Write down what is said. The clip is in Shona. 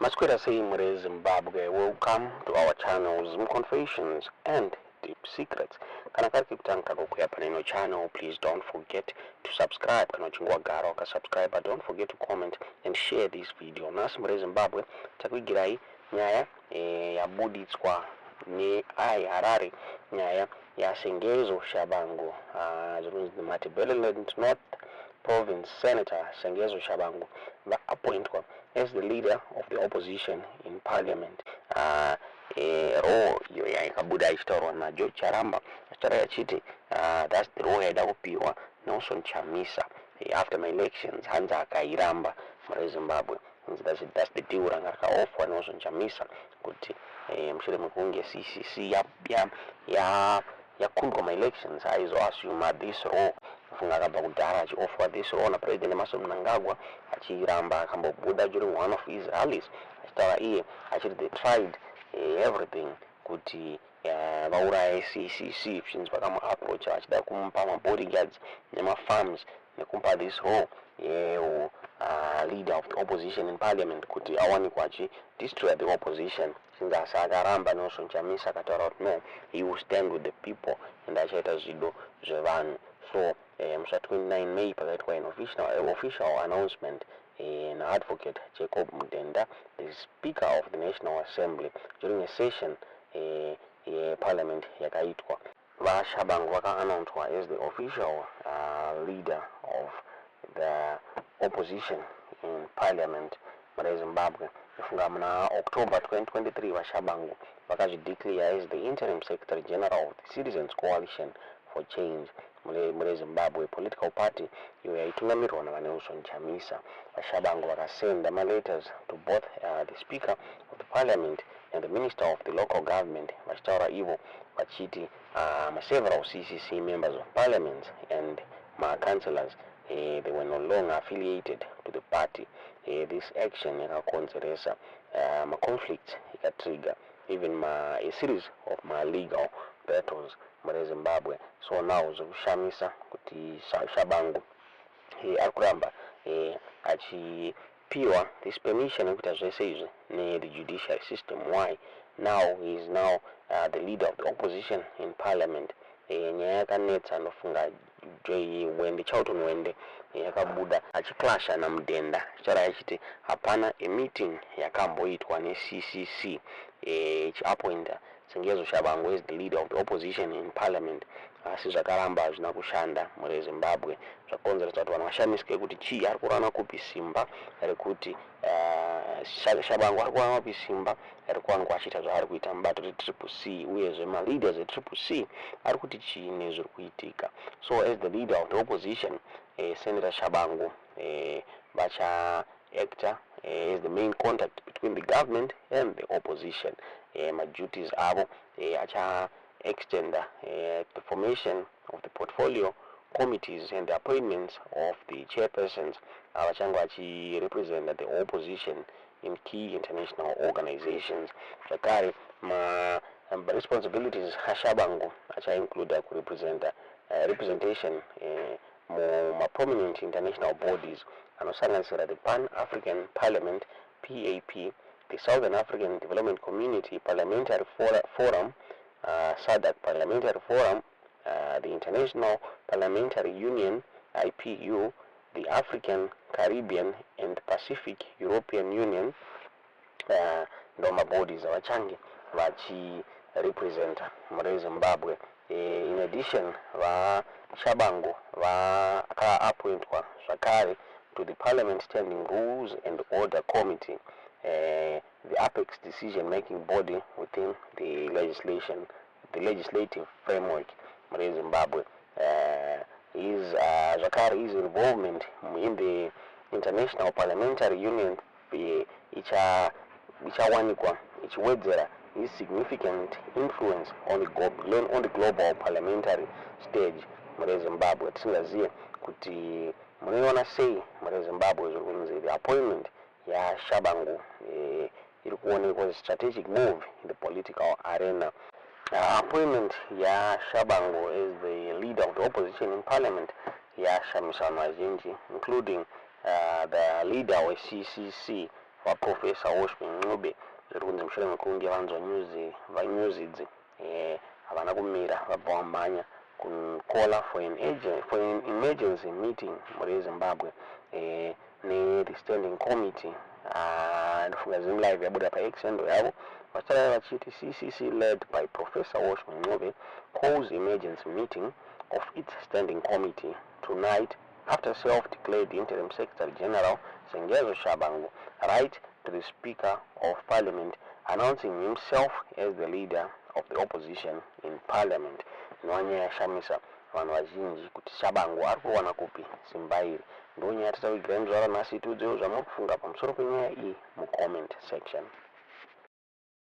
Maswera sei muri Zimbabwe? Welcome to our channel, Zim Confessions and Deep Secrets. Kana kari kekutanga kako kuya pane ino channel, please don't forget to subscribe. Kana uchinge wagara wakasubscribe, don't forget to comment and share this video. Nhasi muri Zimbabwe takuigirai nyaya yabuditswa neai Harare, nyaya yaSengezo Tshabangu. Zvinonzi Matabeleland North Province Senator Sengezo Tshabangu vaappointwa as the leader of the opposition in parliament. Role iyo yakabuda ichitaurwa naGeorge Charamba, achitaura achiti that's the role yaida kupiwa Nelson Chamisa after maelections, hanzi akairamba. Muri Zimbabwe, hanzi that's the deal ranga rakaofferwa Nelson Chamisa kuti mushure mekunge CCC yakundwa maelections, aizoassuma this role. Funga akabva kudhara achiofferwa this role naPresident Emmerson Mnangagwa, achiramba. Akambobuda during one of his rallies achitaura iye achiti they tried everything kuti vauraye CCC, zvichinzi vakamuapproacha vachida kumupa mabodyguards nemafarms nekumupa this role yeu leader of the opposition in parliament kuti awanikwa achidestroy the opposition. Chinzi asi akaramba Nelson Chamisa, akataura kuti no, he will stand with the people and achaita zvido zvevanhu. So musi wa29 May pakaitwa an official announcement naAdvocate Jacob Mudenda, the Speaker of the National Assembly, during a session yeparliament yakaitwa, vaTshabangu vakaannouncwa as the official leader of the opposition in parliament muna Zimbabwe. Ifunga muna October 2023 vaTshabangu vakazvideclare as the interim secretary general of the Citizens Coalition for Change mune Zimbabwe, political party iyo yaitungamirirwa naVaNelson Chamisa. VaTshabangu vakasenda maletters to both the Speaker of the Parliament and the Minister of the Local Government, vachitaura ivo vachiti several CCC members of parliament and macouncillors, they were no longer affiliated to the party. This action yakakonzeresa maconflicts, ikatrigger even a series of malegal battles mune Zimbabwe. So now zvekushamisa kuti Tshabangu ari kuramba achipiwa this permission yekuita zvese izvi nethe judiciary system. Why now he is now the leader of the opposition in parliament? Nyaya yakanetsa, ndofunga Wende, Charlton Wende, yakabuda achiclasha naMudenda, achitaura achiti hapana emeeting yakamboitwa neCCC ichiappointa Sengezo Tshabangu as the leader of the opposition in parliament. Asi zvakaramba, hazvina kushanda mure Zimbabwe. Zvakonzeresa kuti vanhu vashamisike kuti chii, ari kurana kupi simba rekuti Tshabangu ari kuwana kupi simba rekuwanikwa achiita zvaari kuita mubato reTriple C, uyezve maleaders eTriple C ari kuti chii nezviri kuitika? So as the leader of the opposition, Senator Tshabangu vachaacta as the main contact between the government and the opposition. Maduties avo acha extend the formation of the portfolio committees and the appointments of the chairpersons, vachange vachirepresenta the opposition in key international organizations. Zvakare ma responsibilities aTshabangu achaincluda kurepresenta representation mumaprominent international bodies anosanganisira the Pan African Parliament, PAP, the Southern African Development Community Parliamentary Forum, SADC Parliamentary Forum, the International Parliamentary Union, IPU, the African, Caribbean and Pacific European Union. Ndo mabodies avachange vachirepresenta mure Zimbabwe. In addition, vaTshabangu vakaappointwa zvakare to the Parliament Standing Rules and Order Committee, the apex decision making body within the legislative framework mure Zimbabwe. His zvakare his involvement in the International Parliamentary Union ichawanikwa ichiwedzera his significant influence on the global parliamentary stage mure Zimbabwe. Tisingazive kuti munoiona sei mure Zimbabwe. Zviri kunzi the appointment yaTshabangu iri kuonekwa strategic move in the political arena. Appointment yaTshabangu as the leader of the opposition in parliament yashamisa vanhu vazhinji, including the leader weCCC, vaProfessor Welshman Ncube. Zviri kunzi mushure mekunge vanzwa news idzi, havana kumira, vabva vamhanya kucalla for an emergency meeting, mhuri yeZimbabwe, nethe standing committee. Ndofunga ZimLive yabuda paX handle yavo vachitaura vachiti CCC led by Professor Welshman Ncube calls emergency meeting of its standing committee tonight after self-declared interim secretary general Sengezo Tshabangu write to the Speaker of Parliament announcing himself as the leader of the opposition in Parliament. Inova nyaya yashamisa vanhu vazhinji kuti Tshabangu ari kuwana kupi simba iri. Ndo nyaya tatavigirai muzuva ranhasi. Tiudzewo zvamuri kufunga pamusoro penyaya iyi mucomment section.